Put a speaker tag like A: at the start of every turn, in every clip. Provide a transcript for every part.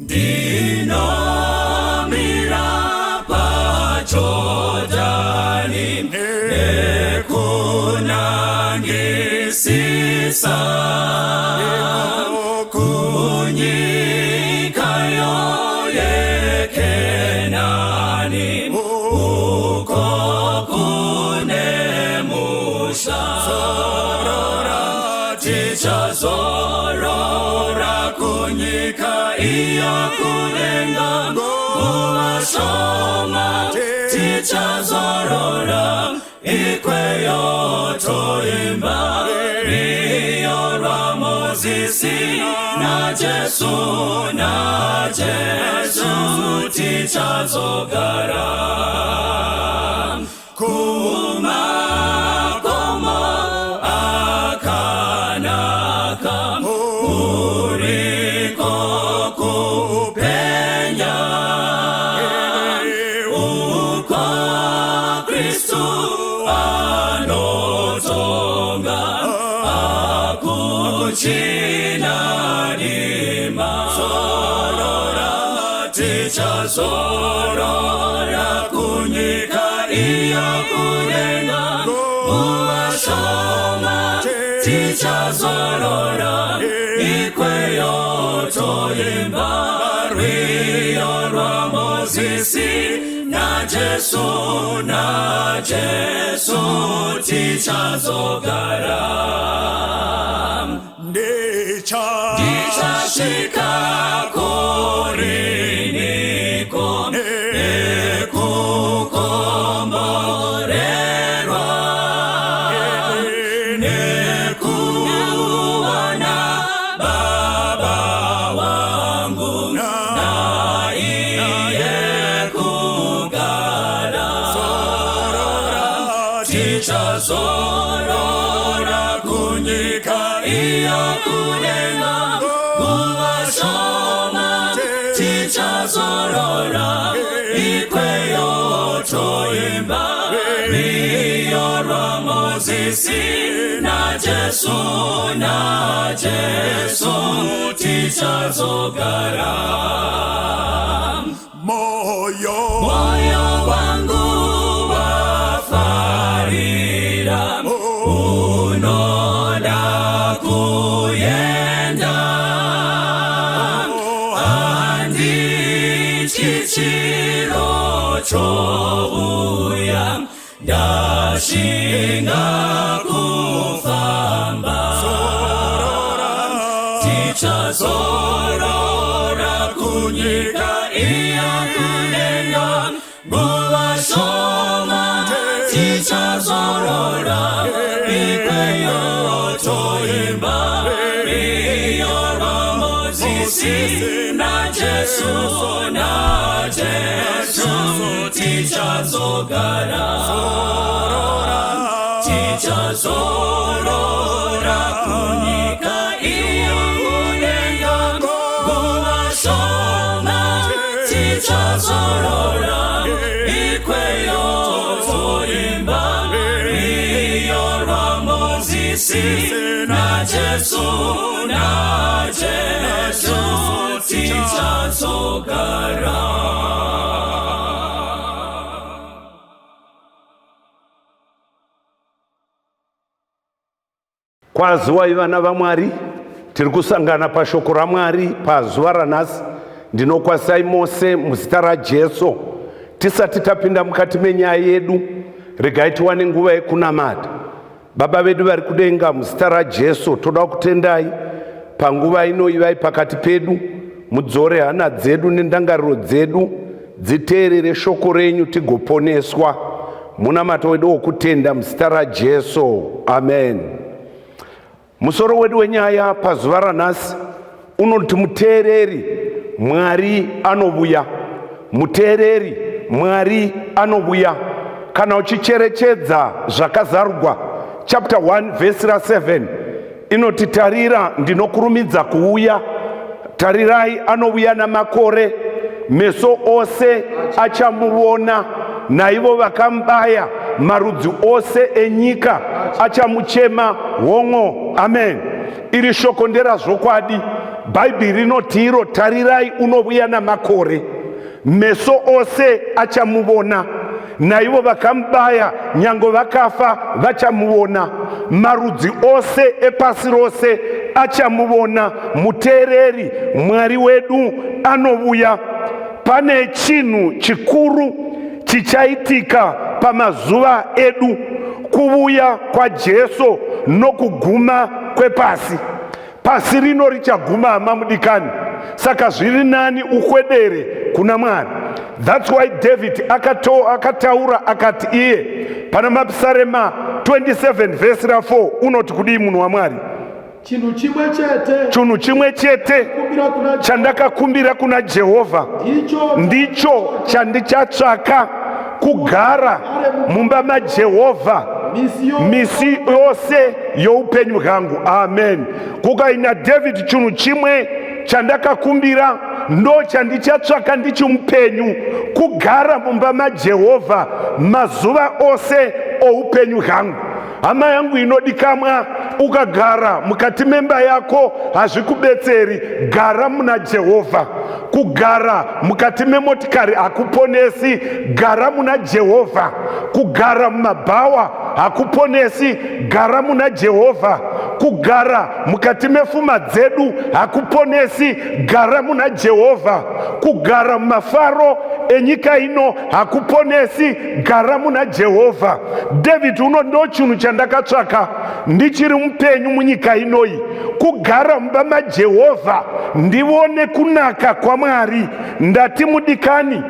A: Ndinomira paJordani nekunangisisa kunyika yeKenani uko kune musha tichazorora kunyika iyo kudenga nguva shoma tichazorora ikweyo toimba rwiyo rwaMozisi naJesu naJesu tichazogara kumakomo akanaka kuriko kupenya uko Kristu anotonga hakuchina rima tichazorora kunyika iyo kudenga nguva shoma tichazorora ikweyo toimba rwiyo rwaMozisi naJesu naJesu tichazogara
B: Ndicha
A: ndichasvika kuriniko nekukomborerwa nekuona baba wangu naiye kugara tichazorora kunyika iyo kudenga nguva shoma tichazorora ikweyo toimba rwiyo rwaMozisi naJesu naJesu tichazogara
B: moyo
A: moyo wangu wafarira unoda kuenda handityi chiro chouya ndashinga kufamba tichazorora kunyika iya kudenga nguva shoma tichazorora ikweyo toimba rwiyo rwaMozisi naJesu naJesu tichazogara tichazorora kunyika iyo kudenga nguva shoma tichazorora ikweyo toimba rwiyo rwaMozisi naJesu naJesu tichazogara.
C: Kwaziwai vana vaMwari, tiri kusangana pashoko raMwari pazuva ranhasi. Ndinokwazisai mose muzita raJesu. Tisati tapinda mukati menyaya yedu, regai tiwane nguva yekunamata. Baba vedu vari kudenga, muzita raJesu toda kutendai panguva ino. Ivai pakati pedu, mudzore hana dzedu nendangariro dzedu dziteerere shoko renyu tigoponeswa. Munamato wedu wokutenda muzita raJesu, amen. Musoro wedu wenyaya pazuva ranhasi unoti muteereri Mwari anovuya. Muteereri Mwari anovuya. Kana uchicherechedza Zvakazarugwa chapter 1 vhesi ra7 inoti, tarira ndinokurumidza kuuya, tarirai anovuya namakore, meso ose achamuvona, naivo vakamubaya, marudzi ose enyika achamuchema. Hongo, amen. Iri shoko nderazvokwadi. Bhaibheri rinoti iro, tarirai, unovuya namakore, meso ose achamuvona, naivo vakamubaya, nyange vakafa vachamuvona, marudzi ose epasi rose achamuvona. Muteereri, Mwari wedu anovuya. Pane chinhu chikuru chichaitika pamazuva edu, kuvuya kwaJesu nokuguma kwepasi. Pasi rino richaguma, hama mudikani, saka zviri nani ukwedere kuna Mwari. That's why David akataura akati iye pana Mapisarema 27 vhesi ra4, unoti kudii, munhu waMwari?
B: Chinhu chimwe chete
C: Chinhu chimwe chete
B: kumbira kuna
C: chandakakumbira kuna Jehovha,
B: ndicho
C: ndicho chandichatsvaka, kugara mumba maJehovha
B: misi yo
C: misi yose youpenyu hwangu. Amen. Kukaina David, chinhu chimwe chandakakumbira ndo chandichatsvaka ndichimupenyu, kugara mumba maJehovha mazuva ose oupenyu hwangu. Hama yangu inodikamwa, ukagara mukati memba yako hazvikubetseri. Gara muna Jehovha. Kugara mukati memotikari hakuponesi. Gara muna Jehovha. Kugara mumabhawa hakuponesi. Gara muna Jehovha. Kugara mukati mefuma dzedu hakuponesi. Gara muna Jehovha. Kugara mumafaro enyika ino hakuponesi. Gara muna Jehovha. David uno, ndo chinhu chandakatsvaka ndichiri mupenyu munyika inoyi, kugara mumba maJehovha, ndivone kunaka kwaMwari. Ndati mudikani,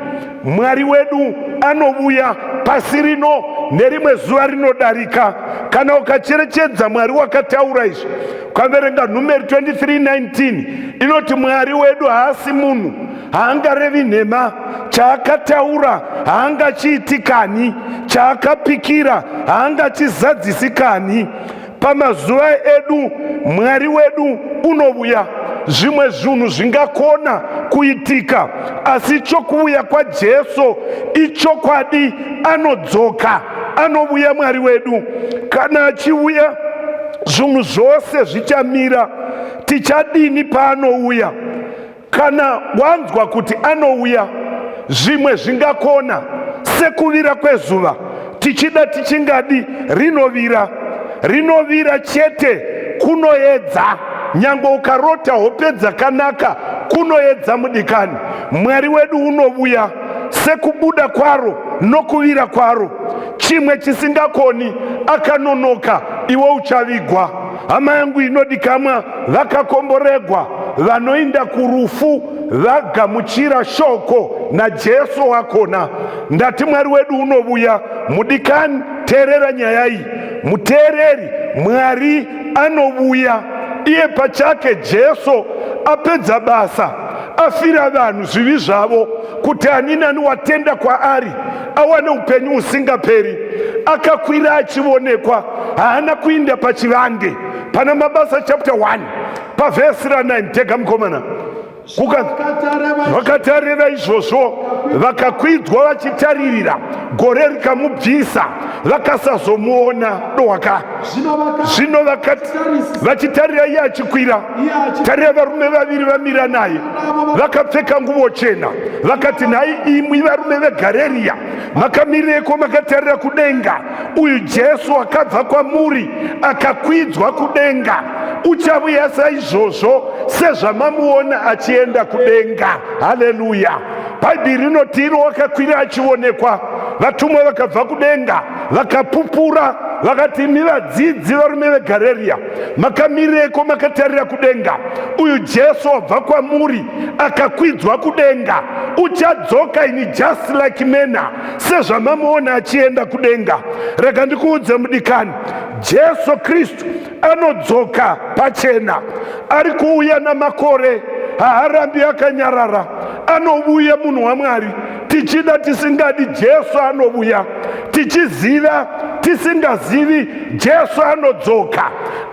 C: Mwari wedu anovuya. Pasi rino nerimwe zuva rinodarika. Kana ukacherechedza, Mwari wakataura izvi. Ukaverenga Numeri 23:19, inoti Mwari wedu haasi munhu, haangarevi nhema. Chaakataura haangachiitikani, chaakapikira haangachizadzisikani. Pamazuva edu Mwari wedu unovuya. Zvimwe zvinhu zvingakona kuitika, asi chokuuya kwaJesu ichokwadi. Anodzoka, anovuya Mwari wedu. Kana achiuya, zvinhu zvose zvichamira. Tichadini paanouya? Kana wanzwa kuti anouya, zvimwe zvingakona sekuvira kwezuva. Tichida tichingadi, rinovira, rinovira chete. Kunoedza, nyange ukarota hope dzakanaka, kunoedza. Mudikani, Mwari wedu unovuya sekubuda kwaro nokuvira kwaro. Chimwe chisingakoni, akanonoka, iwe uchavigwa. Hama yangu inodikamwa, vakakomboregwa vanoinda kurufu vagamuchira shoko naJesu wakona. Ndati Mwari wedu unovuya. Mudikani, teerera nyaya iyi. Muteereri, Mwari anovuya. Iye pachake Jesu apedza basa, afira vanhu zvivi zvavo, kuti ani nani watenda kwaari awane upenyu husingaperi. Akakwira achionekwa, haana kuinda pachivande. Pana Mabasa chapter 1 pavhesi ra9, tega mukomana. Vakatarira izvozvo, vakakwidzwa vachitaririra, gore rikamubvisa, vakasazomuona dohwaka. Zvino vakati vachitarira iye achikwira, tarira, varume vaviri vamira naye vakapfeka nguvo chena. Vakati, "Nhai imwi varume veGareriya, makamirireko makatarira kudenga? Uyu Jesu akabva kwamuri akakwidzwa kudenga uchavuya saizvozvo sezvamamuona achienda kudenga." Haleluya! Bhaibheri rinoti iro wakakwira achionekwa, vatumwa vakabva kudenga vakapupura, vakati, "Imi vadzidzi, varume veGareriya, makamireko makatarira kudenga? Uyu Jesu wabva kwamuri akakwidzwa kudenga uchadzoka in just like manner sezvamamuona achienda kudenga." Rega ndikuudze mudikani, Jesu Kristu anodzoka pachena. Ari kuuya namakore, haarambi akanyarara, anovuya. Munhu waMwari, tichida tisingadi, Jesu anovuya. Tichiziva tisingazivi, Jesu anodzoka.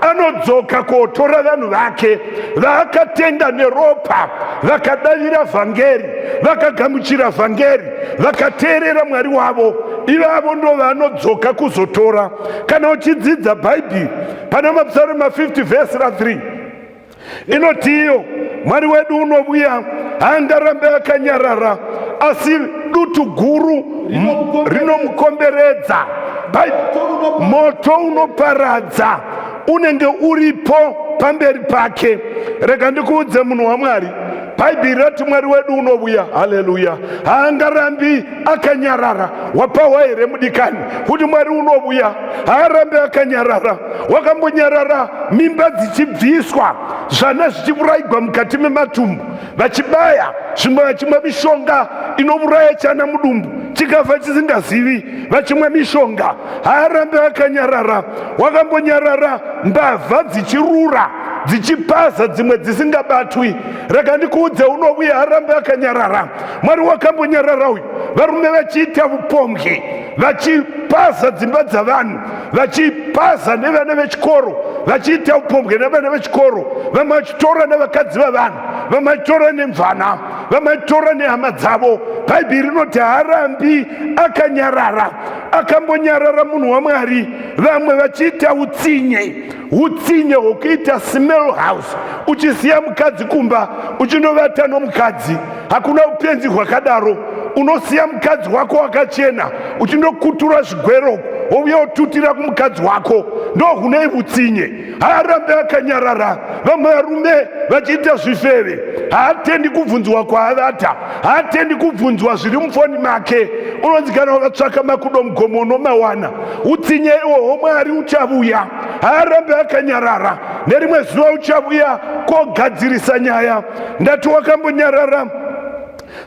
C: Anodzoka kotora vanhu vake vaakatenga neropa, vakadavira vhangeri, vakagamuchira vhangeri, vakateerera Mwari wavo. Ivavo ndo vaanodzoka kuzotora. Kana uchidzidza Bhaibheri, pana Mapsalema 50 vhesi ra3. Inoti iyo Mwari wedu unovuya, haangarambe akanyarara, asi dutu guru rinomukomberedza, moto unoparadza unenge uripo pamberi pake. Rega ndikuudze munhu waMwari, Bhaibheri rati Mwari wedu unovuya. Haleluya! Haangarambi akanyarara. Wapahwa here mudikani kuti Mwari unovuya? Haarambi akanyarara. Wakambonyarara mimba dzichibviswa, zvana zvichivurayigwa mukati mematumbu, vachibaya zvimwe, vachimwa mishonga inovuraya chana mudumbu chikafa chisingazivi, vachimwa mishonga. Haarambi akanyarara. Wakambonyarara mbavha dzichirura dzichipaza dzimwe dzisingabatwi. Rega ndikuudze, unovuya arambe akanyarara. Mwari wakambonyarara uyu, varume vachiita vupombwe, vachipaza dzimba dzavanhu, vachipaza nevana vechikoro, vachiita upombwe nevana vechikoro, vamwe vachitora nevakadzi vavanhu, vamwe vachitora nemvana, vamwe vachitora nehama dzavo. Bhaibheri rinoti haarambi akanyarara. Akambonyarara munhu waMwari, vamwe vachiita utsinye, utsinye hwokuita smell house, uchisiya mukadzi kumba uchinovata nomukadzi. Hakuna upenzi hwakadaro. Unosiya mukadzi wako wakachena uchindokutura zvigwero, wouya wotutira kumukadzi wako. Ndohunei utsinye. Haarambe akanyarara. Vamwe varume vachiita zvifeve, haatendi kubvunzwa kwaavata, haatendi kubvunzwa zviri mufoni make. Unonzi kana ukatsvaka makudo mugomo unomawana. Utsinye ihwohwo Mwari uchavuya. Haarambe akanyarara. Nerimwe zuva uchavuya kogadzirisa nyaya. Ndati wakambonyarara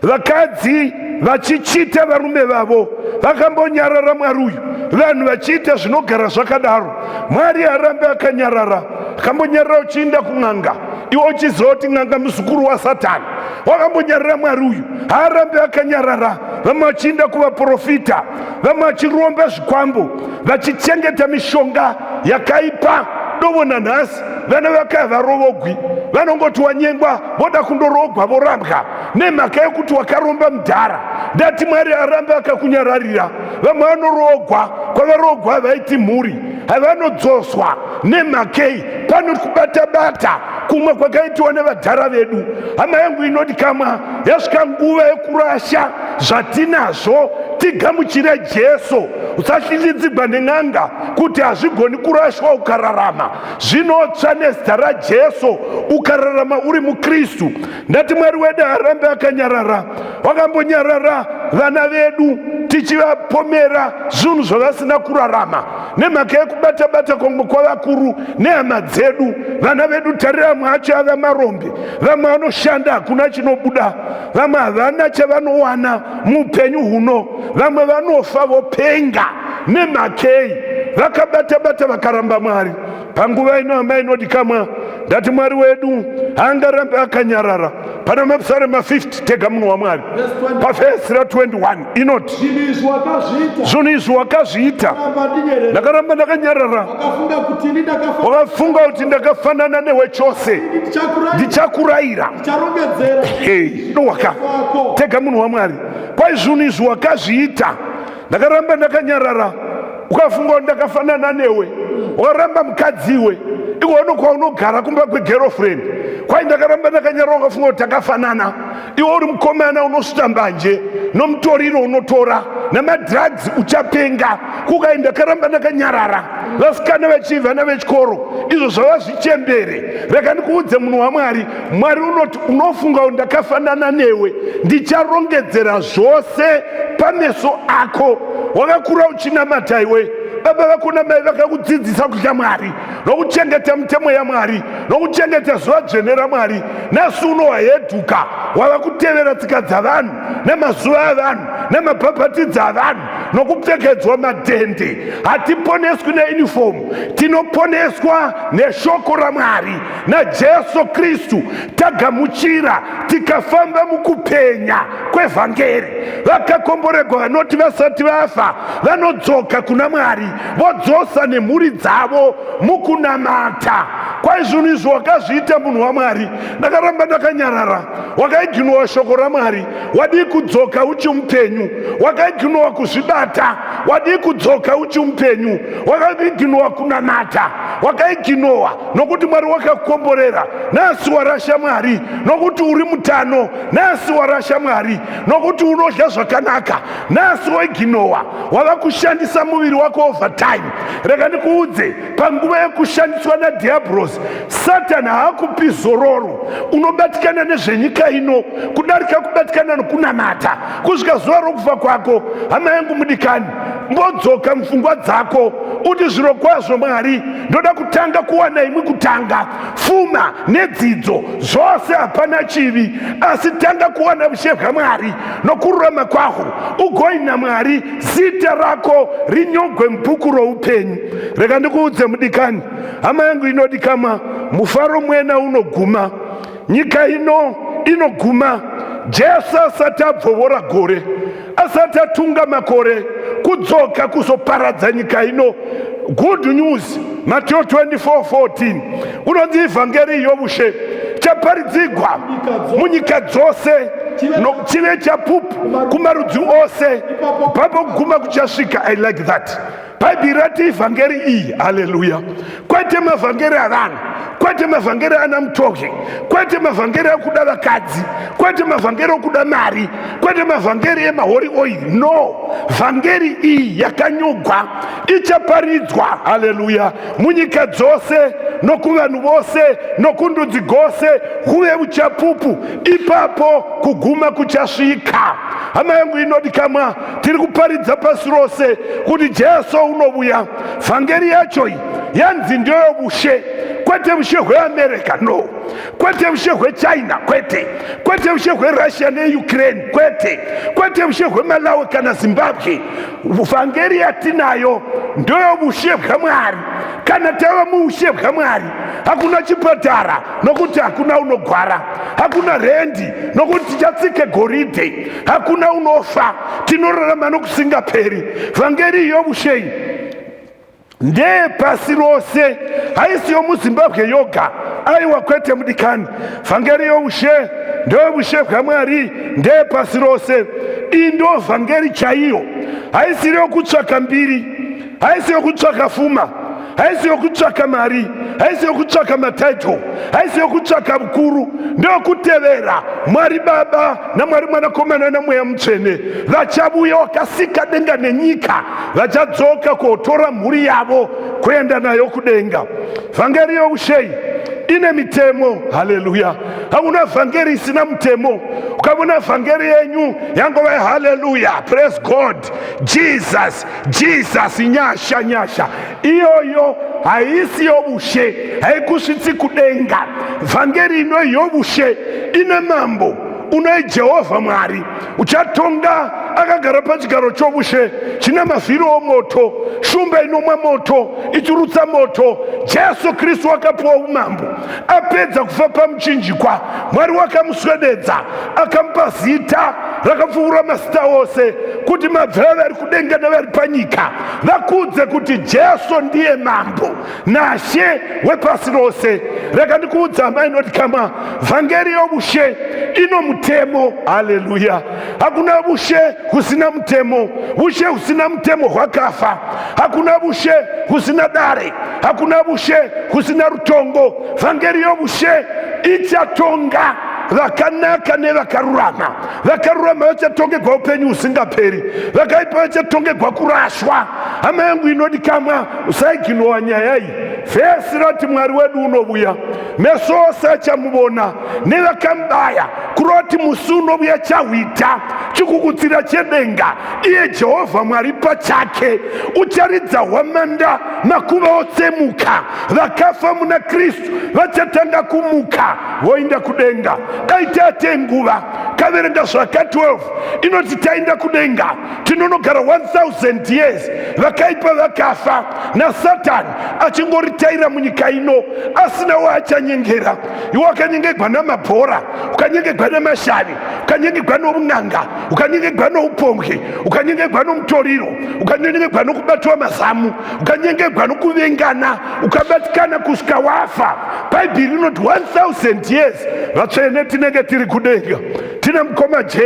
C: vakadzi vachichita varume vavo, vakambonyarara Mwari uyu, vanhu vachiita zvinogara zvakadaro. Mwari harambe akanyarara. Akambonyarara uchiinda kun'anga, iwe uchiziva kuti n'anga muzukuru waSatani. Wakambonyarara Mwari uyu, haarambe akanyarara. Vamwe vachiinda kuvaprofita, vamwe vachiromba zvikwambo, vachichengeta mishonga yakaipa. Dovona nhasi vana vake havarovogwi, vanongoti wanyengwa voda kundorogwa vorambwa nemhaka yekuti wakaromba mudhara. Ndati Mwari arambe akakunyararira. Vamwe vanorogwa, kwavarogwa havaiti mhuri, havanodzoswa nemhakei? Pano kubata-bata kumwe kwakaitiwa nevadhara vedu. Hama yangu inodikamwa, yasvika nguva yekurasha zvatinazvo tigamuchire Jesu. Usashishitsigwa nen'anga kuti hazvigoni kurashwa ukararama. Zvinotsva nezita raJesu ukararama uri muKristu. Ndati Mwari wedu arambe akanyarara. Wakambonyarara vana vedu tichivapomera zvinhu zvavasina kurarama nemhaka yekubata-bata kwamwe kwavakuru nehama dzedu. Vana vedu tarira, vamwe acho ava marombe, vamwe vanoshanda hakuna chinobuda, vamwe havana chavanowana muupenyu huno, vamwe vanofa vopenga nemhakei? Vakabata-bata vakaramba Mwari. Panguva ino hama inodikamwa, ndati Mwari wedu haangarambe akanyarara. Pana Mapsalema 50 tega munhu waMwari pavhesi ra 21 inoti, zvinhu izvi wakazviita, ndakaramba ndakanyarara, wakafunga kuti ndakafanana newe chose, ndichakurayira. Dowaka tega munhu waMwari, kwai zvinhu izvi wakazviita, ndakaramba ndakanyarara, ukafunga kuti ndakafanana newe, wakaramba mukadzi iwe, ikono kwaunogara kumba kwegirlfriend, kwai ndakaramba ndakanyarara, ukafunga kuti takafanana. Iwe uri mukomana unosvita mbanje nomutoriro unotora namadrugs, uchapenga. Kukai ndakaramba ndakanyarara, vasikana vachivana vechikoro izvo zvava zvichembere. Rega ndikuudze munhu waMwari, Mwari unoti unofunga kuti ndakafanana newe, ndicharongedzera zvose pameso ako. Wakakura uchinamata iwe, baba vako namai vakakudzidzisa kutya Mwari nokuchengeta mitemo yaMwari nokuchengeta zuva dzvene raMwari. Nhasi uno wahedhuka, wava kutevera tsika dzavanhu nemazuva avanhu nemabhabhatidzo avanhu nokupfekedzwa madhende. Hatiponeswi neunifomu, tinoponeswa neshoko raMwari naJesu Kristu. Tagamuchira tikafamba mukupenya kwevhangeri. Vakakomboregwa vanoti vasati vafa vanodzoka kuna Mwari, vodzosa nemhuri dzavo mukunamata. Kwai zvinhu izvi wakazviita munhu waMwari, ndakaramba ndakanyarara. Wakaiginowa shoko raMwari, wadii kudzoka uchimupenyu? Wakaiginowa kuzvibata, wadii kudzoka uchimupenyu? Wakaiginowa kunamata, Wakaiginowa nokuti Mwari wakakukomborera. Nhasi warasha Mwari nokuti uri mutano. Nhasi warasha Mwari nokuti unodya zvakanaka. Nhasi waiginowa, wava kushandisa muviri wako over time. Rega ndikuudze, panguva yekushandiswa nadhiabhurosi, Satani haakupi zororo. Unobatikana nezvenyika ino kudarika kubatikana nokunamata kusvika zuva rokufa kwako. Hama yangu mudikani, mbodzoka mupfungwa dzako uti, zviro kwazvo Mwari, ndoda kutanga kuwana imwi kutanga. Fuma nedzidzo zvose hapana chivi, asi tanga kuwana ushe hwaMwari nokururama kwahwo, ugoina Mwari, zita rako rinyogwe mubhuku roupenyu. Rega ndikuudze mudikani, hama yangu inodikamwa, mufaro mwena unoguma, nyika ino inoguma. Jesu asati abvovora gore, asati atunga makore kudzoka kuzoparadza nyika ino. Good news, Mateo 24:14 unonzi ivhangeri yovushe chaparidzigwa munyika dzose, chive chapupu kumarudzi ose, ipapo kuguma kuchasvika. I like that. Bhaibheri rati ivhangeri iyi, haleluya, kwete mavhangeri avanhu, kwete mavhangeri ana mutoki, kwete mavhangeri ekuda vakadzi, kwete mavhangeri okuda mari, kwete mavhangeri emaholy oil. No, vhangeri iyi yakanyogwa ichaparidzwa, haleluya, munyika dzose nokuvanhu vose nokundudzi gose, huve uchapupu, ipapo kuguma kuchasvika. Hama yangu inodikamwa, tiri kuparidza pasi rose kuti Jesu unovuya. Vhangeri yacho iyi yanzi ndeyovushe, kwete ushe hweAmerica, no, kwete ushe hweChina, kwete, kwete ushe hweRussia neUkraine, kwete, kwete ushe hweMalawi kana Zimbabwe. Vhangeri yatinayo ndeyovushe hwaMwari. Kana tava muushe hwaMwari, hakuna chipatara nokuti hakuna unogwara, hakuna rendi nokuti tichatsike goridhe, hakuna unofa, tinorarama nokusingaperi. Vhangeri yovushei ndeyepasi rose, haisi yomuZimbabwe yoga. Aiwa, kwete mudikani. Vhangeri youshe ndeyovushe hwaMwari, ndeyepasi rose. Iyi ndo vhangeri chaiyo, haisiri yokutsvaka mbiri, haisi yokutsvaka fuma, haisi yokutsvaka mari, haisi yokutsvaka mataito, haisi yokutsvaka vukuru. Ndeyokutevera Mwari Baba naMwari Mwanakomana naMweya Mutsvene vachavuya, wakasika denga nenyika, vachadzoka kotora mhuri yavo kuenda nayo kudenga. Vhangeri youshei ine mitemo, haleluya. Hakuna vhangeri isina mutemo. Ukavona vhangeri yenyu yangova haleluya, praise God, Jesus, Jesus, nyasha, nyasha, iyoyo haisi yovushe, haikusvitsi kudenga. Vhangeri ino yovushe ine mambo unoi Jehovha Mwari uchatonga akagara pachigaro chovushe chine mavhiri omoto, shumba inomwa moto ichirutsa moto. Jesu Kristu wakapiwa umambo apedza kufa pamuchinjikwa. Mwari wakamuswededza akamupa zita rakapfuura mazita ose, kuti mabvera vari kudenga nevari panyika vakudze kuti Jesu ndiye mambo nashe wepasi rose. Rega ndikuudza, hama inodikamwa, vhangeri yovushe ino mutemo, haleluya. Hakuna vushe husina mutemo. Vushe husina mutemo hwakafa. Hakuna vushe husina dare, hakuna vushe husina rutongo. Vhangeri yovushe ichatonga vakanaka nevakarurama. Vakarurama vachatongegwa upenyu husingaperi, vakaipa vachatongegwa kurashwa. Hama yangu inodikamwa, usaiginowa nyaya iyi. Vhesi rati Mwari wedu unovuya, meso ose achamuvona nevakamubaya, kuroti musi unovuya chahwita chikukutsira chedenga, iye Jehovha Mwari pachake ucharidza hwamanda, makuva otsemuka, vakafa muna Kristu vachatanga kumuka voinda kudenga. Dai tate nguva kaverenga zvaka 12 inoti taenda kudenga tinonogara 1000 years, vakaipa vakafa naSatani achingoritaira munyika ino asina waachanyengera. Iwe wakanyengegwa namabhora, ukanyengegwa nemashavi, ukanyengegwa noun'anga, ukanyengegwa noupombwe, ukanyengegwa nomutoriro, ukanyengegwa nokubatwa mazamu, ukanyengegwa nokuvengana, ukabatikana kusvika wafa. Bhaibheri rinoti 1000 years vatsvene tinenge tiri kudenga, tine mukoma J,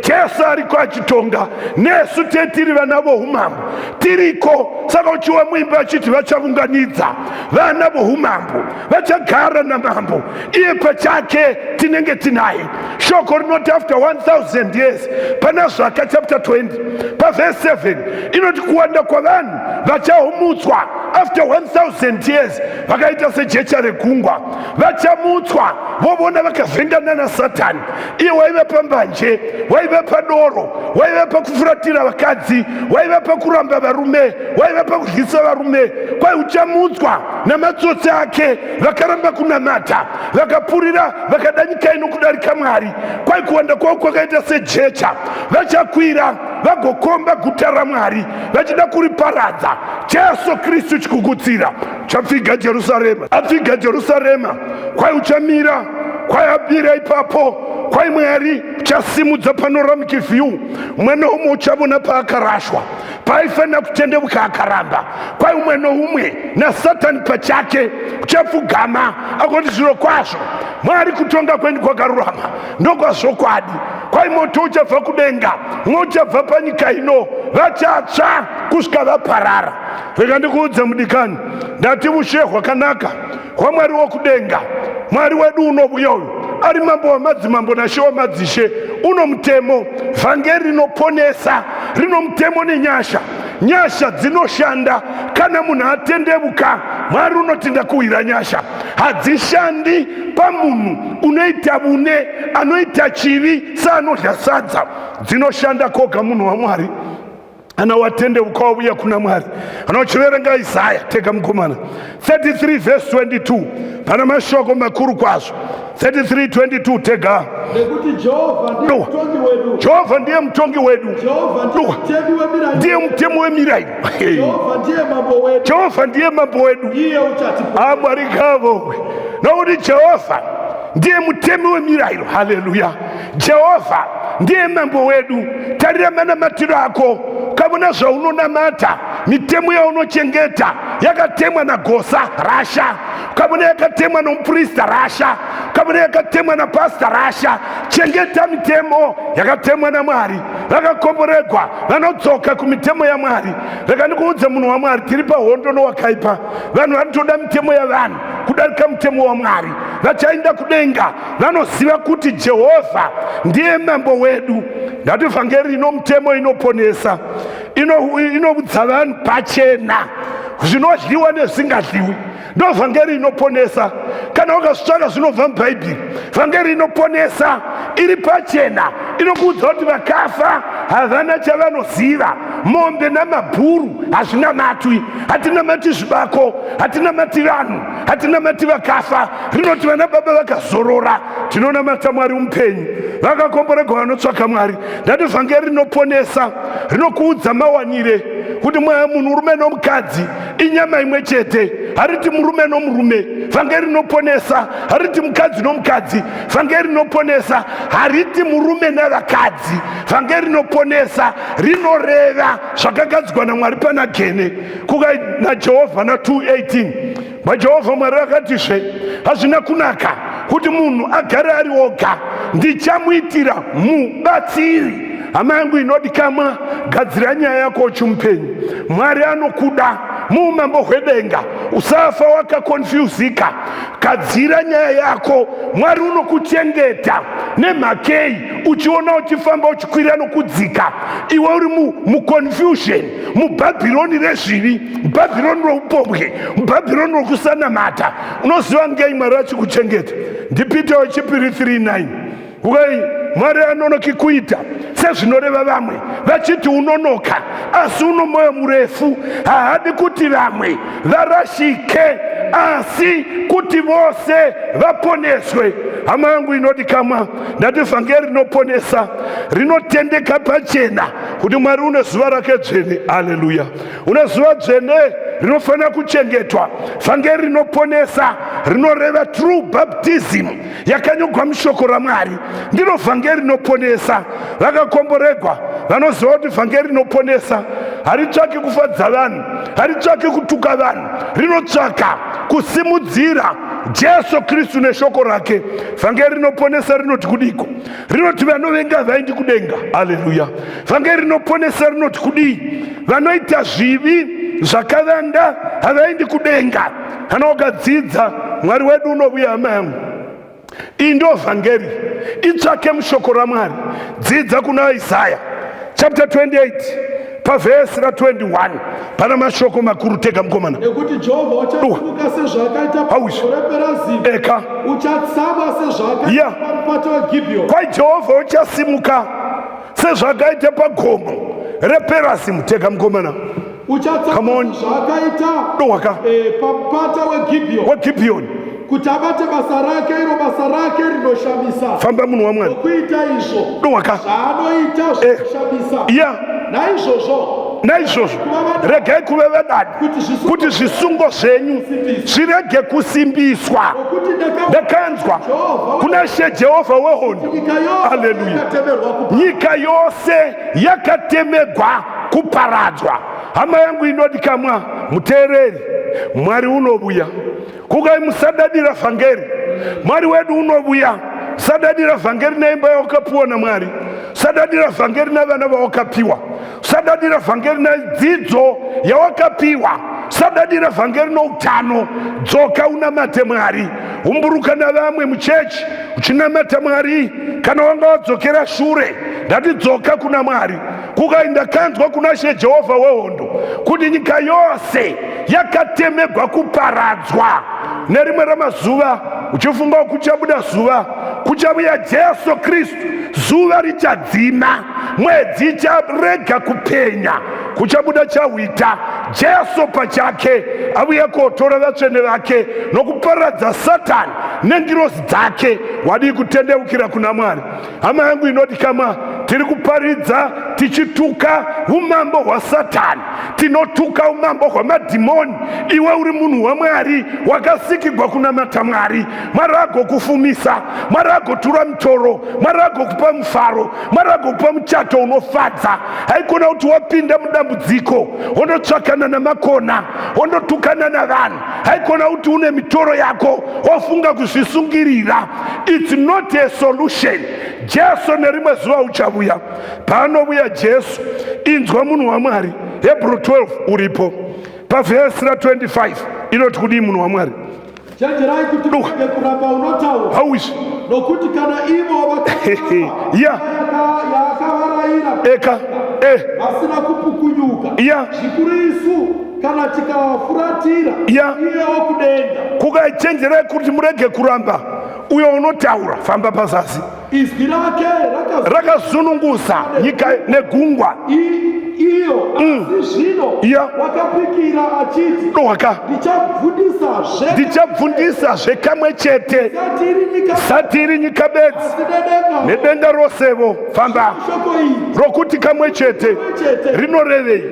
C: Jesu ariko achitonga nesu tetiri vana voumambo tiriko. Saka uchiwa muimba achiti vachavunganidza vana voumambo, vachagara namambo iye pachake, tinenge tinaye. Shoko rinoti after 1000 years, pana Zvaka chapter 20 pavhesi 7, inoti kuwanda kwavanhu vachamutswa after 1000 years vakaita sejecha regungwa. Vachamutswa vovona vakavhengana naSatani. Iye waiva pambanje, waiva padoro, waiva pakufuratira vakadzi, waiva pakuramba varume, waiva pakudyisa varume. Kwai uchamutswa namatsotsi ake vakaramba kunamata, vakapurira, vakada nyika ino kudarika Mwari. Kwai kuwanda kwavo kwakaita sejecha. Vachakwira vagokomba guta raMwari vachida kuriparadza. Jesu Kristu chikukutsira chapfiga Jerusarema, apfiga Jerusarema. Kwai uchamira, kwai abira ipapo. Kwai Mwari uchasimudza panoramic view, umwe noumwe uchavona paakarashwa, paaifanira kutendevuka akaramba. Kwai umwe noumwe naSatani pachake uchapfugama akoti, zviro kwazvo Mwari, kutonga kwenyu kwakarurama, ndokwazvokwadi. Kwai moto uchabva kudenga, mwe uchabva panyika ino, vachatsva kusvika vaparara. Rega ndikuudze mudikani, ndati ushe hwakanaka hwaMwari wokudenga, Mwari wedu unovuya uyu ari mambo wamadzimambo nashe wamadzishe, uno mutemo. Vhangeri rinoponesa rino mutemo nenyasha. Nyasha dzinoshanda kana munhu atendevuka. Mwari unoti ndakuwira nyasha. Hadzishandi pamunhu unoita vune, anoita chivi seanodya sadza. Dzinoshanda koga munhu waMwari ana watendeuka wauya kuna Mwari. Ana uchiverenga Isaya, tega mukomana, 33 vhesi 22, pana mashoko makuru kwazvo. 33 22, tega.
B: Nekuti Jehovha ndiye mutongi wedu.
C: Jehovha ndiye mutongi wedu.
B: Jehovha ndiye mutemi wemirayiro.
C: Ndiye mutemi wemirayiro.
B: Jehovha ndiye mambo wedu.
C: Jehovha ndiye mambo wedu.
B: Iye uchatipa.
C: Amwari ngavo, nokuti Jehovha ndiye mutemi wemirayiro. Haleluya! Jehovha ndiye mambo wedu. Tarira manamatiro ako, ukavona zvaunonamata, mitemo yaunochengeta yakatemwa nagosa, rasha. Ukavona yakatemwa nomuprista, rasha. Ukavona yakatemwa napasta, rasha. Chengeta mitemo yakatemwa naMwari. Vakakomboregwa vanodzoka kumitemo yaMwari. Rega ndikuudze munhu waMwari, tiri pahondo nowakaipa. Vanhu vanotoda mitemo yavanhu kudarika mutemo waMwari. Vachaenda kudenga vanoziva kuti Jehovha ndiye mambo wedu. Ndati vhangeri ino mutemo, inoponesa, inoudza vanhu pachena zvinodyiwa nezvisingadyiwi. Ndo vhangeri inoponesa. Kana ukazvitsvaka zvinobva muBhaibheri. Vhangeri inoponesa iri pachena, inokuudza kuti vakafa havana chavanoziva. Mombe namabhuru hazvinamatwi. Hatinamati zvibako, hatinamati vanhu, hatinamati vakafa. Rinoti vana baba vakazorora, tinonamata Mwari mupenyu. Vakakomboregwa vanotsvaka Mwari. Ndati vhangeri rinoponesa rinokuudza mawanire kuti munhu rume nomukadzi inyama imwe chete. Hariti murume nomurume. Vhangeri rinoponesa hariti mukadzi nomukadzi. Vhangeri rinoponesa hariti murume navakadzi. Vhangeri rinoponesa rinoreva zvakagadzirwa naMwari pana Gene kuka naJehovha na 218. VaJehovha Mwari vakatizve, hazvina kunaka kuti munhu agare ari oga, ndichamuitira mubatsiri. Hama yangu inodikamwa, gadzira nyaya yako uchimupenyu. Mwari anokuda muumambo hwedenga, usafa wakakonfyuzika. Gadzira nyaya yako, Mwari unokuchengeta. Nemhakei uchiona uchifamba uchikwira nokudzika, iwe uri muconfusion, muBhabhironi rezvivi, muBhabhironi roupombwe, muBhabhironi rokusanamata? Unoziva ngei Mwari achikuchengeta? NdiPita wechipiri 39. Ukai Mwari anonoki kuita sezvinoreva vamwe vachiti unonoka, asi uno mwoyo murefu, haadi kuti vamwe varashike, asi kuti vose vaponeswe. Hama yangu inodikamwa, ndati vhangeri rinoponesa rinotendeka pachena kuti Mwari une zuva rake dzvene. Haleluya! Une zuva dzvene rinofanira kuchengetwa. Vhangeri rinoponesa rinoreva true baptism yakanyogwa mushoko raMwari. Ndiro vhangeri rinoponesa. Vakakomboregwa vanoziva kuti vhangeri rinoponesa haritsvaki kufadza vanhu, haritsvaki kutuka vanhu, rinotsvaka kusimudzira Jesu Kristu neshoko rake. Vhangeri rinoponesa rinoti kudiko? Rinoti vanovenga havaendi kudenga. Haleluya! Vhangeri rinoponesa rinoti kudii? Vanoita zvivi zvakavanda havaendi kudenga. Kana wakadzidza, Mwari wedu unovuya, hama yangu. Iyi ndo vhangeri, itsvake mushoko raMwari. Dzidza kuna Isaya chapter 28 pavhesi ra21, pana mashoko makuru. Tega mukomana.
B: Nekuti Jehovha uchasimuka sezvaakaita
C: Hausi.
B: paReperazimu,
C: Eka.
B: Uchatsama sezvaakaita pamupata weGibhiyoni.
C: Kwai Jehovha uchasimuka sezvaakaita pagomo rePerazimu. Tega mukomana. Come
B: Uchatsama
C: on.
B: sezvaakaita
C: Dohwaka.
B: Pamupata weGibhiyoni,
C: WeGibhiyoni.
B: Kuti abate basa rake, iro basa rake rinoshamisa.
C: Famba, munhu waMwari.
B: Nokuita izvo
C: Dohwaka.
B: zvaanoita zvinoshamisa. Naizvozvo
C: Naizvozvo regai kuve vadadi,
B: Kuti
C: kuti zvisungo zvenyu zvirege kusimbiswa.
B: Nokuti
C: Ndakanzwa
B: Jehovha
C: kuna She Jehovha wehondo.
B: Nyika yose
C: Haleluya.
B: yakatemerwa kupa.
C: Nyika yose yakatemegwa kuparadzwa. Hama yangu inodikamwa muteereri, Mwari unovuya. Kukai, musadadira vhangeri. Mwari wedu unovuya. Sadadira vhangeri neimba yawakapiwa naMwari. Sadadira vhangeri navana vawakapiwa. Sadadira vhangeri nedzidzo yawakapiwa. Sadadira vhangeri noutano. Dzoka unamate Mwari. Umburuka navamwe muchechi uchinamata Mwari. Kana wanga wadzokera shure, ndati dzoka kuna Mwari. Kukai, ndakanzwa kuna She Jehovha wehondo kuti nyika yose yakatemegwa kuparadzwa. Nerimwe ramazuva, uchifunga kuchabuda zuva, kuchavuya Jesu Kristu, zuva richadzima, mwedzi icharega kupenya, kuchabuda chahwita. Jesu pachake avuya kotora vatsvene vake nokuparadza Satani nengirozi dzake. Wadii kutendeukira kuna Mwari, hama yangu inodikamwa? Tiri kuparidza tichituka umambo hwaSatani, tinotuka umambo hwamadhimoni. Iwe uri munhu waMwari, wakasikigwa kunamata Mwari. Mwari agokufumisa, Mwari agotura mutoro, Mwari agokupa mufaro, Mwari agokupa muchato unofadza. Haikona kuti wapinda mudambudziko wondotsvakana namakona, wondotukana navanhu. Haikona kuti une mitoro yako wofunga kuzvisungirira. It's not a solution. Jesu nerimwe zuva uchavuya. Paanovuya Jesu, inzwa munhu waMwari, Hebrew 12 uripo pavhesi ra25, inoti kudii, munhu waMwari?
B: Chenjerai kuti
C: Duka.
B: murege kuramba unotaura.
C: Hauizvi.
B: Nokuti kana ivo vakaramba yaakavarayira,
C: Eka
B: vasina kupukunyuka, zvikuru isu kana tikafuratira iye wokudenga.
C: Kukaichenjerai kuti murege kuramba uyo unotaura. Famba pazasi.
B: Izwi rake
C: rakazunungusa nyika negungwa.
B: Iyo asi zvino wakapikira achiti,
C: Dohwaka.
B: Ndichabvundisazve
C: Ndichabvundisazve kamwe chete,
B: sati iri nyika,
C: sati iri nyika bedzi,
B: asi nedenga.
C: Nedenga rosevo. Famba.
B: Shoko iri
C: Rokuti kamwe chete rinorevei?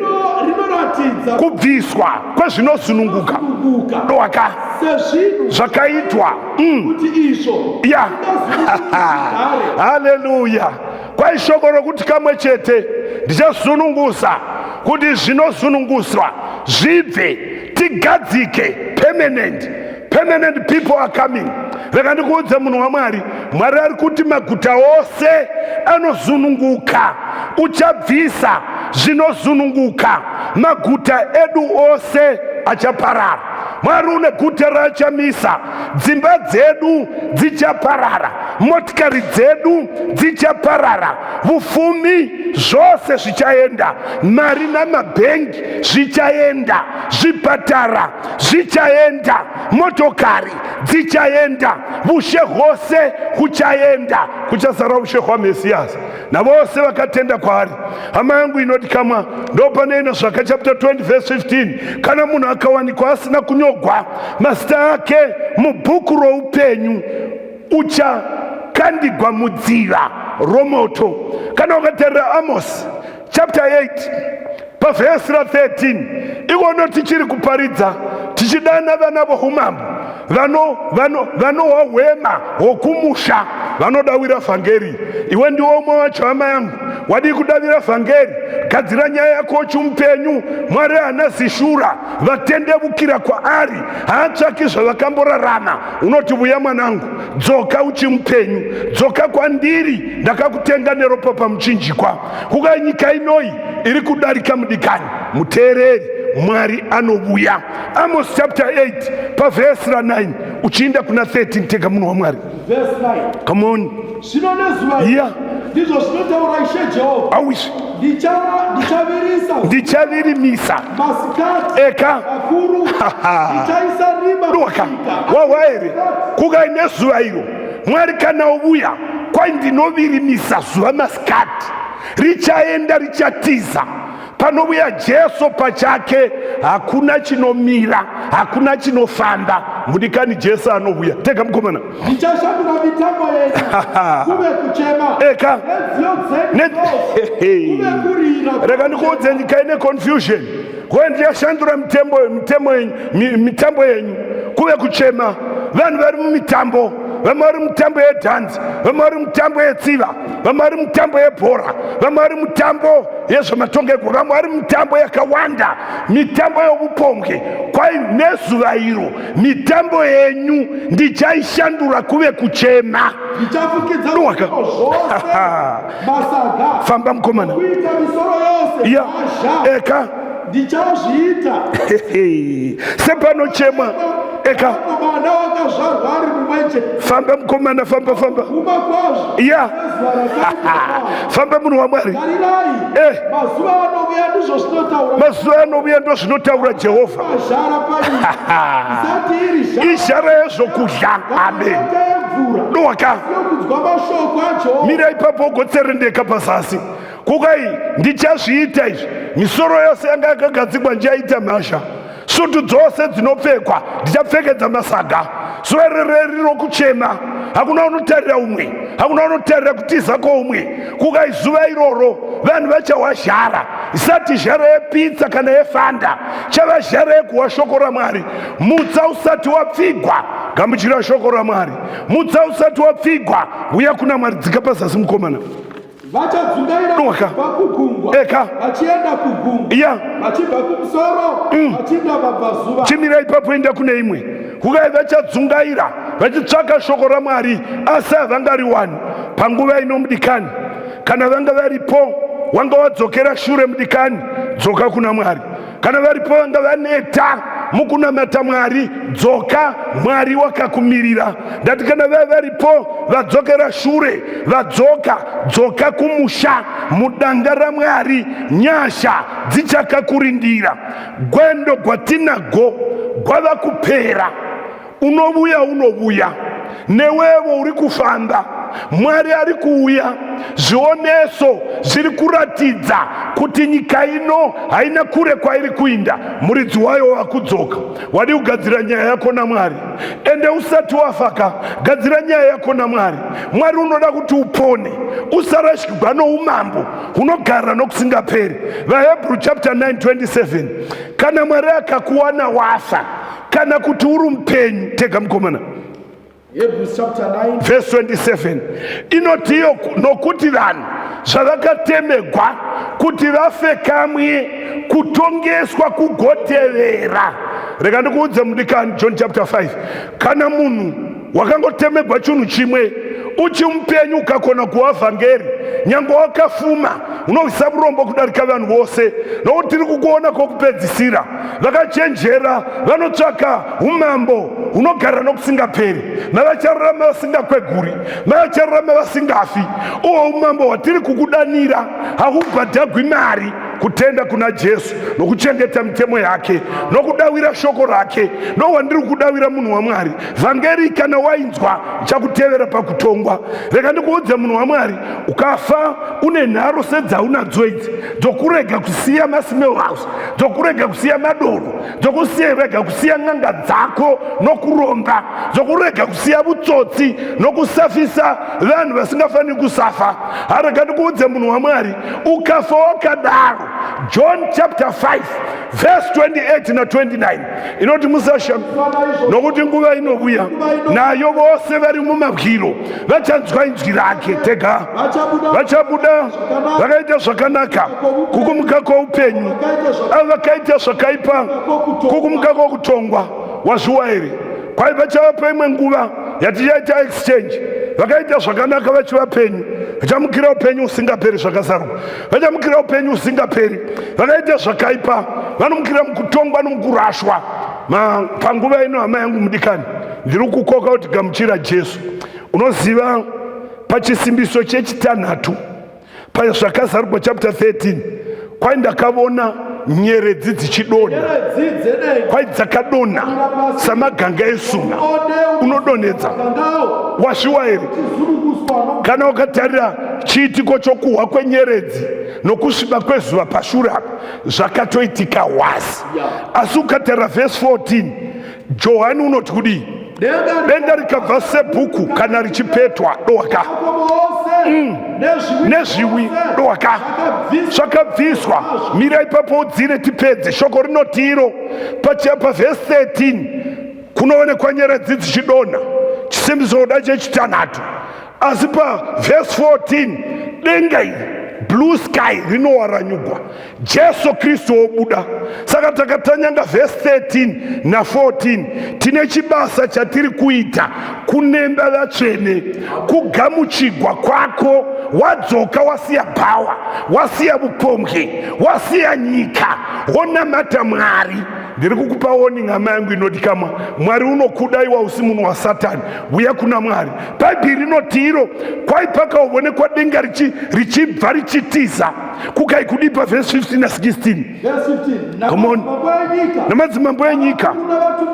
B: Rinoratidza
C: Kubviswa kwezvinozununguka.
B: Kusununguka
C: Dohwaka.
B: Sezvinhu
C: Zvakaitwa.
B: Kuti izvo zvigare.
C: Haleluya! Kwai shoko rokuti kamwe chete ndichazunungusa, kuti zvinozununguswa zvibve, tigadzike permanent. Permanent people are coming. Rega ndikuudze, munhu waMwari, Mwari ari kuti maguta ose anozununguka. Uchabvisa zvinozununguka, maguta edu ose achaparara. Mwari une guta raachamisa. Dzimba dzedu dzichaparara, motikari dzedu dzichaparara, vufumi zvose zvichaenda, mari namabhengi zvichaenda, zvipatara zvichaenda, motokari dzichaenda, vushe hwose huchaenda. Kuchazara ushe hwaMesiyasi navose vakatenda kwaari. Hama yangu inodikamwa, ndo panoenda Zvaka chapter 20 verse 15: kana munhu akawanikwa asina kunyogwa mazita ake mubhuku roupenyu, uchakandigwa mudziva romoto. Kana ukatarira Amos chapter 8 pavhesi ra13, ikono tichiri kuparidza tichidana vana voumambo vanohwa hwema hwokumusha. Vanodawira vhangeri. Iwe ndiwe umwe wacho hama yangu. Wadii kudavira vhangeri? Gadzira nyaya yako uchimupenyu. Mwari haana zishura. Vatendevukira kwaari. Haatsvaki zvavakamborarama. Unoti vuya mwanangu, dzoka uchimupenyu. Dzoka kwandiri, ndakakutenga neropa pamuchinjikwa. Kuka nyika inoyi iri kudarika mudikani. Muteereri, Mwari anovuya. Amos chapter 8 pavhesi ra 9 uchiinda kuna 13 tega munhu waMwari.
B: Verse 9.
C: Come on.
B: Zvino nezuva
C: Yeah.
B: ndizvo zvinotaura Ishe Jehovha.
C: Awishe.
B: Ndichavirisa
C: Ndichavirimisa.
B: masikati
C: Eka.
B: makuru. Ndichaisa rima
C: Duwaka.
B: munyika.
C: Wawa here. Kukai nezuva iro. Mwari kana uvuya kwai ndinovirimisa zuva masikati. Richaenda richatiza. Panovuya Jesu pachake hakuna chinomira, hakuna chinofamba. Mudikani Jesu anovuya. Tega mukomana.
B: Ndichashandura mitambo yenyu kuve kuchema.
C: Eka.
B: Nenziyo dzenyu dzose kuve kurira.
C: Rega ndikuudze nyika ine confusion. Kuve ndichashandura mitambo yenyu, mitambo yenyu kuve kuchema. Vanhu vari mumitambo, vamwe vari mutambo yedhanzi, vamwe vari mutambo yetsiva, vamwe vari mutambo yebhora, vamwe vari mutambo yezvematongeko, vamwe vari mutambo yakawanda, mitambo yovupombwe. Kwai nezuva iro mitambo yenyu ndichaishandura kuve kuchema.
B: Ndichafukidza
C: Duwaka.
B: zvino zvose masaga.
C: Famba mukomana.
B: Kuita misoro yose
C: Ya.
B: mazha.
C: Eka.
B: Ndichazviita.
C: Sepanochemwa. Eka.
B: Mwanakomana wakazvarwa ari mumwe chete.
C: Famba mukomana, famba, famba.
B: Kuma kwazvo.
C: Ya.
B: Nezuva rakaitwa.
C: Famba munhu waMwari.
B: Tarirai. Mazuva anouya ndizvo zvinotaura.
C: Mazuva anouya ndozvinotaura Jehovha.
B: Zhara panyika. Isati iri zhara.
C: Izhara yezvokudya. Amen.
B: Yemvura.
C: Duwaka.
B: Yokunzwa mashoko aJehovha.
C: Mira ipapo ugotserendeka pazasi. Kukai ndichazviita izvi. Misoro yose yanga yakagadzikwa ndichaita mhasha. Sutu dzose dzinopfekwa ndichapfekedza masaga. Zuva rereri rokuchema. Hakuna unotarira umwe, hakuna unotarira kutiza kwoumwe. Kukai zuva iroro vanhu vachawa zhara, isati zhara yepitsa kana yefanda, chava zhara yekuwa shoko raMwari. Mutsa usati wapfigwa, gamuchira shoko raMwari. Mutsa usati wapfigwa, uya kuna Mwari. Dzika pazasi mukomana.
B: Vachadzungaira
C: Duwaka.
B: kubva kugungwa
C: Eka.
B: vachienda kugungwa
C: Ya.
B: vachibva kumusoro vachienda mabvazuva.
C: Chimira ipapo, enda kune imwe. Kukai vachadzungaira vachitsvaka shoko raMwari, asi havangariwani panguva ino mudikani. Kana vanga varipo wanga wadzokera shure mudikani, dzoka kuna Mwari. Kana varipo vanga vaneta mukunamata Mwari, dzoka, Mwari wakakumirira. Ndati kana vaya varipo vadzokera shure, vadzoka, dzoka kumusha, mudanga raMwari, nyasha dzichakakurindira. Gwendo gwatinago gwava kupera. Unovuya, unovuya newevo uri kufamba. Mwari ari kuuya. Zvioneso zviri kuratidza kuti nyika ino haina kure kwairi kuinda. Muridzi wayo wakudzoka. Wadi kugadzira nyaya yako naMwari. Ende usati wafaka, gadzira nyaya yako naMwari. Mwari unoda kuti upone, usarashikigwa noumambo hunogara nokusingaperi. VaHebrew chapter 9:27. Kana Mwari akakuwana wafa, kana kuti uri mupenyu, tega mukomana.
B: Hebrews chapter 9
C: verse 27 inoti iyo, nokuti vanhu zvavakatemegwa kuti vafe kamwe, kutongeswa kugotevera. Rega ndikuudze mudikani, John chapter 5, kana munhu wakangotemegwa chinhu chimwe uchimupenyu ukakona kuwa vhangeri, nyange wakafuma unohwisa vurombo kudarika vanhu vose, nokuti tiri kukuona kwokupedzisira. Vakachenjera vanotsvaka umambo hunogara nokusingaperi, mavachararama vasingakweguri, mavachararama vasingafi. Uho umambo hwatiri kukudanira hahubhadhagwi mari. Kutenda kuna Jesu nokuchengeta mitemo yake nokudawira shoko rake ndohwandiri kudawira munhu waMwari. Vhangeri kana wainzwa ichakutevera pakutongwa. Rega ndikuudze munhu waMwari, ukafa une nharo sedzaunadzo idzi, dzokurega kusiya masmell house, dzokurega kusiya madoro, dzokurega kusiya n'anga dzako nokuromba, dzokurega kusiya vutsotsi nokusafisa vanhu vasingafaniri kusafa. Harega ndikuudze munhu waMwari, ukafa wakadaro John chapter 5 verse 28 na 29 inoti musasham nokuti nguva inovuya nayo vose vari mumabwiro vachanzwa inzwi rake tega vachabuda vakaita zvakanaka kukumuka kwoupenyu avo vakaita zvakaipa kukumuka kwokutongwa wazviwa here kwai pachavapo imwe nguva yatichaita exchange vakaita zvakanaka vachivapenyu vachamukira upenyu usingaperi zvakazarurwa vachamukira upenyu usingaperi vakaita zvakaipa vanomukira mukutongwa nomukurashwa panguva ino hama yangu mudikani ndiri kukoka kuti gamuchira jesu unoziva pachisimbiso chechitanhatu pazvakazarurwa chapter 13 kwai ndakavona nyeredzi dzichidonha kwai dzakadonha samaganga esuna unodonhedza wasviwa here kana ukatarira chiitiko chokuhwa kwenyeredzi nokusviba kwezuva pashure apa zvakatoitika hwasi asi ukatarira vhesi 14 Johani unoti kudii? Denga rikabva sebhuku kana richipetwa doka nezviwi doka zvakabviswa. Mira ipapo udzire tipedze. Shoko rinoti iro pavhesi 13 kunoonekwa nyeredzi dzichidonha chisimbiso kuda chechitanhatu asi pavhesi 14 denga iri blue sky rinowaranyugwa Jesu Kristu wobuda. Saka takatanyanga vhesi 13 na 14 tine chibasa chatiri kuita kunemba vatsvene kugamuchigwa kwako wadzoka wasiya bhawa wasiya vupombwe wasiya nyika wonamata Mwari ndiri kukupa warning hama yangu inodikamwa mwari unokuda iwa usi munhu wasatani vuya kuna mwari bhaibheri rinoti iro kwai pakaovonekwa denga richibva richitiza kukai kudii pavhesi 15 na 16 Come on. Namadzimambo enyika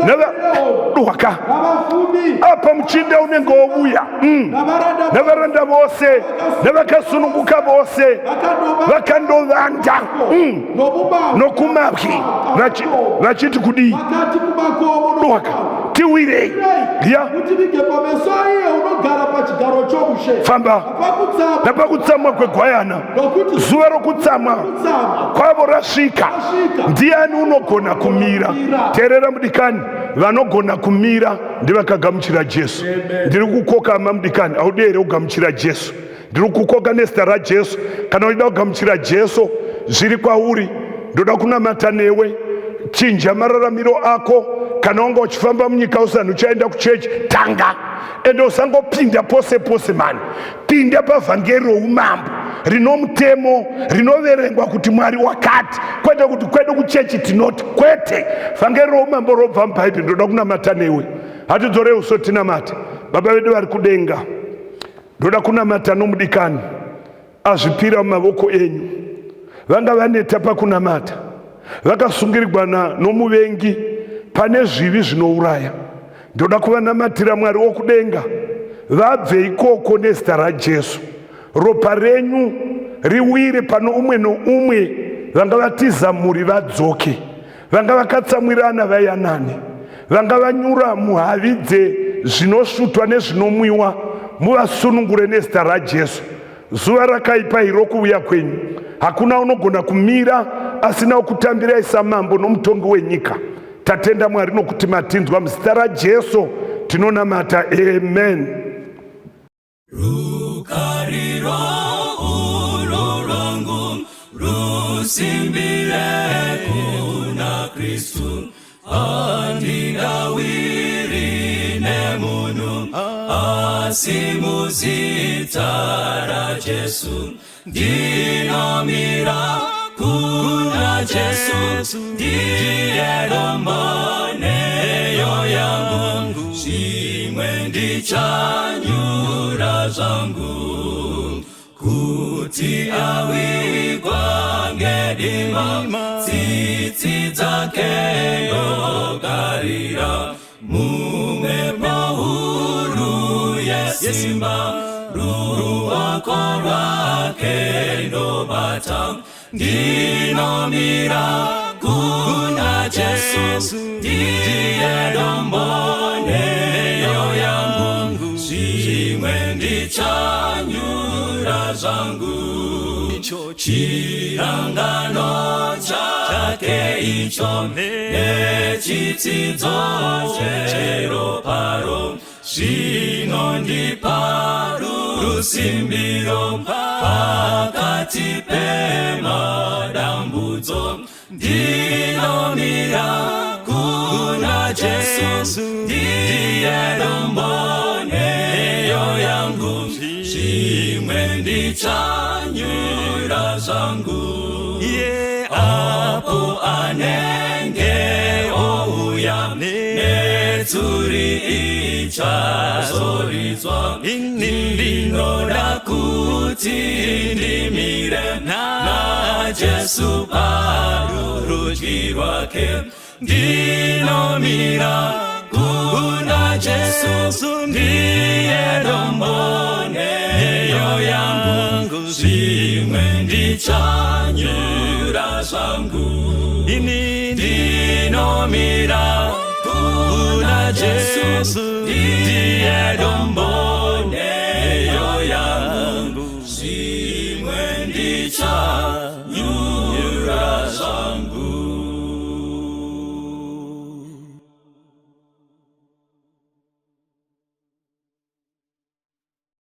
C: navaduhwaka apa muchinda unenge wovuya mm. navaranda vose navakasununguka vose vakandovanda mm. nokumabwi vachiti kudii duhwaka tiwirei ya famba napakutsamwa kwegwayana zuva rokutsamwa kwavo rasvika ndiani unogona kumira teerera mudikani vanogona kumira ndivakagamuchira jesu ndiri kukoka hama mudikani haudi here kugamuchira jesu ndiri kukoka nezita rajesu kana uchida kugamuchira jesu zviri kwauri ndoda kunamata newe chinja mararamiro ako kana wanga uchifamba munyika usani uchaenda kuchechi tanga ende usangopinda pose pose mani pinda pavhangeri roumambo rinomutemo rinoverengwa kuti mwari wakati kwete kuti kwedu kuchechi tinoti kwete vhangeri roumambo robva mubhaibheri ndoda kunamata newe hatidzorei uso tinamate baba vedu vari kudenga ndoda kunamata nomudikani azvipira mumavoko enyu vanga vaneta pakunamata vakasungirirwa nomuvengi pane zvivi zvinouraya ndoda kuvanamatira mwari wokudenga vabve ikoko nezita rajesu ropa renyu riwire pano umwe noumwe vanga vatiza mhuri vadzoke vanga vakatsamwirana vayanane vanga vanyura muhavi dzezvinosvutwa nezvinomwiwa muvasunungure nezita rajesu zuva rakaipa iro kuuya kwenyu hakuna unogona kumira asina kukutambirai samambo nomutongi wenyika tatenda mwari nokuti matinzwa muzita rajesu tinonamata amen
A: Rukariro urwo rwangu rusimbire kuna Kristu handingawiri nemunhu asi muzita raJesu ndinomira kuna Jesu ndiye dombo neyo yangu zvimwe ndichanyura zvangu kuti awigwa ngedima tsitsi dzake ndogarira mumhepo huru yesimba ruoko rwake ndobata ndinomira kuna Jesu ndiye dombo neyo yangu zvimwe ndichanyura zvangu. Chirangano chake icho nechitsidzo cheroparo zvinondipa rusimbiro pakati pemadambudzo. Ndinomira kuna Jesu, ndiye dombo nheyo yangu, zvimwe ndichanyura zvangu. Apo anenge ouya, netsuri ichazoridzwa, ndinoda kuti ndimire naJesu parurudyi rwake. Ndinomira kuna Jesu, ndiye dombo nheyo yangu, zvimwe ndichanyura zvangu. Ndinomira kuna Jesu, ndiye dombo nheyo yangu, zvimwe ndichanyura.